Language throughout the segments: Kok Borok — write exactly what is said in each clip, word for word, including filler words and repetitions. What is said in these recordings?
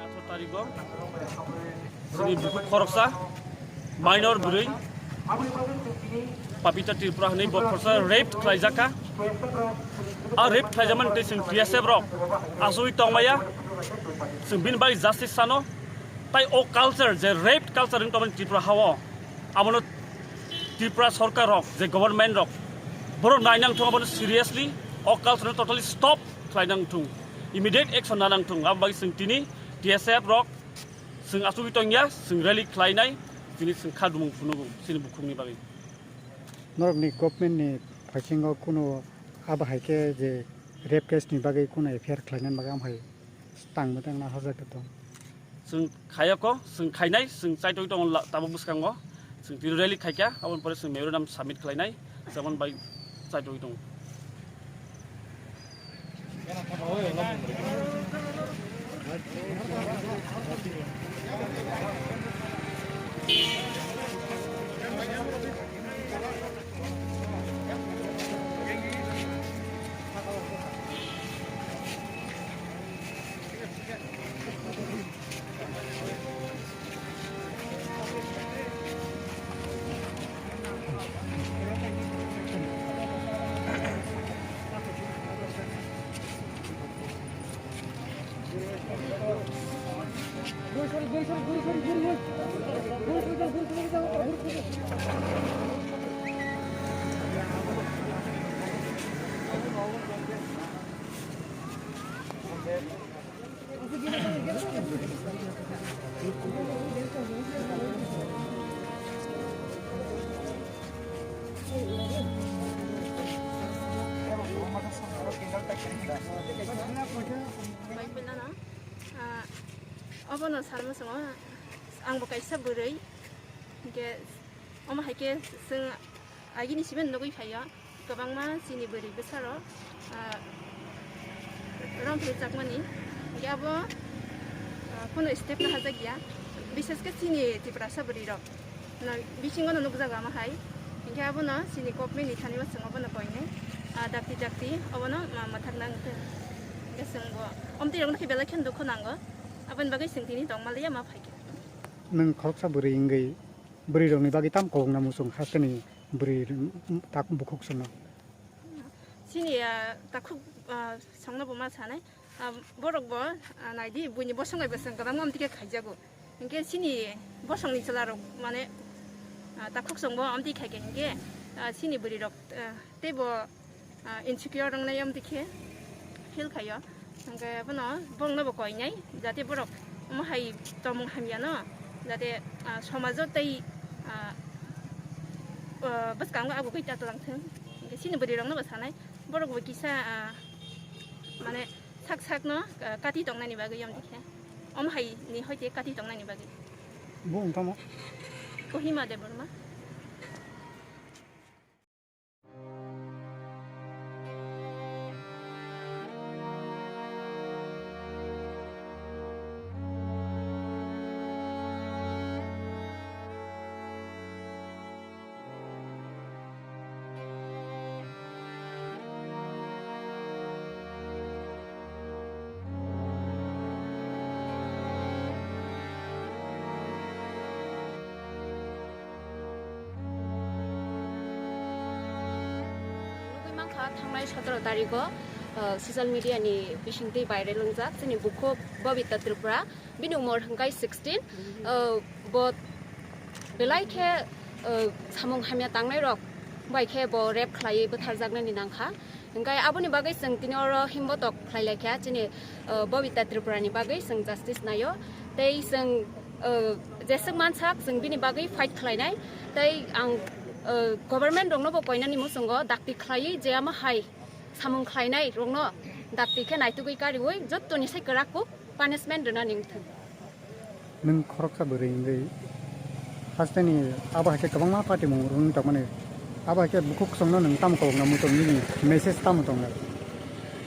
Atharo tarigo chini bukhuk khoroksa minor bwrwi Papita Tripura hwnwi bo khoroksa rape khlaijak kha. A rape khlaijakmani tei chwng T S F rok asugwi tongmaya, chwng bini bagwi justice sano. Tai o culture je rape culture wng tongmani Tripura hao, abono Tripura sorkar rok je government rok borok nainang thung, abono seriously o culture no totally stop khlainang thung, immediate action nanang thung. Abo bagwi chwng tini T S F rok chwng asugwi tongya, chwng rally khlainai, tini chwng kha dumung phunugo chini bukhukni bagwi. Norokni government ni phasingo kunu abo hai khe je rape case ni bagwi kunu F I R khlainani bagwi am hai tangma tangna hajak tong. Chwng khayoko, chwng khainai, chwng chaitoi tongo la-, tabuk bwskango. Chwng tini rally khaikha, aboni pore chwng memorandum submit khlainai, chwng aboni bai chaitoi tongo. Bai puilano, ah, obono salmo chwng, angbo kaisa bwrwi, hinkhe omo hai khe chwng agini simi nugwi phaio, kwbangma chini bwrwi bwsarok, ah, romphri chakmani, hinkhe abo, ah, kunu step no hajak ya, bishesh khe chini Tiprasa bwrwi rok. No, bisingo no nukjago ama hai. Hinkhe abono chini government ni thani o chwng obono koinai, ah, dakti dakti obono ma-, mwthak nang thung. Hinkhe chwng bo omtwi rok no khe belai kheno dukhu nango. Aboni bagwi chwng tini tongma liya ma phaikhe. Nwng khoroksa bwrwi wngwi bwrwi rokni bagwi tamo kobokna muchung hasteni bwrwi tak bukhuk chwngno? Chini, ah, takhuk, ah, songno bo ma sanai. Ah, borok bo, ah, naidi, buini bosong bai bosong kwbangma amtwi khe khaijago. Hinkhe chini bosongni chwlarok, mane, ah, takhuk songbo amtwi khaikhe hinkhe, ah, chini bwrwirok, ah, teibo, ah, insecure wngnai amtwi khe feel khaio. Hinkhe bono, borokno bo koinai, jate borok omo hai tongmung hamyano, jate, ah, somajo tei, ah, ah, bwskango agugwi ta twlang thung. Hinkhe chini bwrwirokno bo sanai, borok bo kisa, ah, Mane sak sak no, ah, kati tongnani bagwi yom dikhe. Om hai ni hoite kati tongnani bagwi. Bo wngtamo? Kohima Debbarma. Nugwi mankha thangnai sotoro tarikgo, uh, social media ni bisingtwi viral wngjak chini bukhuk Babita Tripura, bini umor hwnkhe sixteen, uh, bo belai khe, uh, samung hamya tangnai rok bai khe bo rape khlaiwi bwtharjaknani nangkha. Hwnkhe aboni bagwi chwng tini oro himbotok khlai laikha, chini, uh, Babita Tripura ni bagwi chwng justice naio. Tei chwng, uh, jeswk mansak chwng bini bagwi fight khlainai. Tei ang, uh, government rokno bo koinani muchungo dakti khlaiwi je ama hai samung khlainai rokno dakti khe naitugwi kariui jottoni sai kwrak kuk punishment rwnani wngthung. Nwng khoroksa bwrwi wngwi hasteni abo hai khe kwbangma patimung rwng tongmani, abo hai khe bukhuk chwngno nwng tamo kolokna muchung nini message tamo tongnai?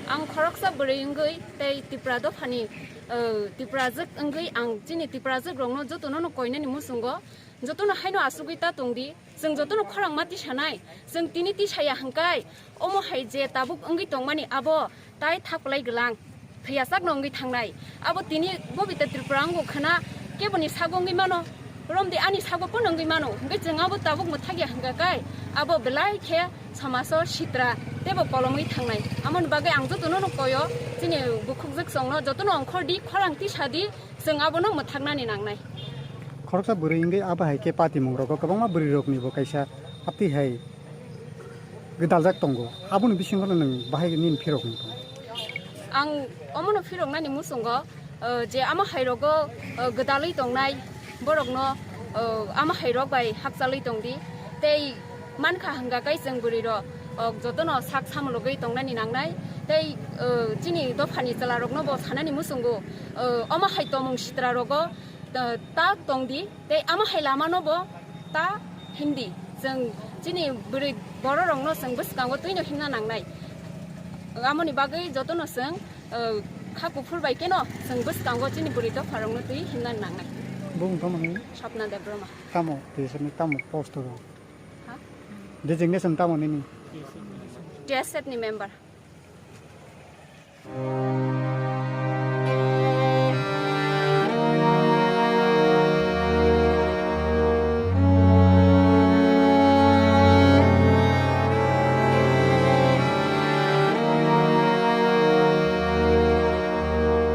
Ang khoroksa bwrwi wngwi tei Tipra dophani, uh, Tiprajwk wngwi ang chini Tiprajwk rokno jotono no koinani muchungo jotono haino asugwi ta tongdi. Chwng jotono khorangma tisanai, chwng tini tisaya hwnkhe omo hai je tabuk wngwi tongmani abo tai thaklai gwlang, thwiyasak no wngwi thangnai. Abo tini Babita Tripura wngkha khwna keboni sago wngwi mano, romdi ani sago pono wngwi mano, hwnkhe chwng abo tabuk mwthakya hwnkha khe abo belai khe somajo sitra teibo kolomwi thangnai. Amoni bagwi ang jotono no koyo, chini bukhukjwk chwngno jotono ongkhordi, khorang tisadi. Chwng abono mwthaknani nangnai. Khoroksa bwrwi wngwi abo hai khe patimung rogo kwbangma bwrwi rokni bo kaisa aptwi hai gwdaljak tongo, aboni bisingo no nwng bahai nini phirok wng tongo? Ang omono phiroknani muchungo, uh, je ama hai rogo, uh, gwdalwi tongnai borokno, uh, ama hai rok bai hakchalwi tongdi tei mankha hwnkha khe chwng bwrwi rok, uh, jotono sak samulogwi tongnani nangnai tei, uh, chini dophani chwla rokno bo sanani muchungo. O, omo hai tongmung sitra rogo, ta, ta tongdi, tei omo hai lama no bo ta hindi. Chwng chini bwrwi borok rok no chwng bwskango twi no himna nangnai. Amoni bagwi joto no chwng, o, kha kuphur bai khe no chwng bwskango chini bwrwi dopha rok no twi himna nangnai. Bung tamo ni? Swapna Debbarma. Tamo, tamo post ro. Ha? Designation tamo nini? T S F ni member.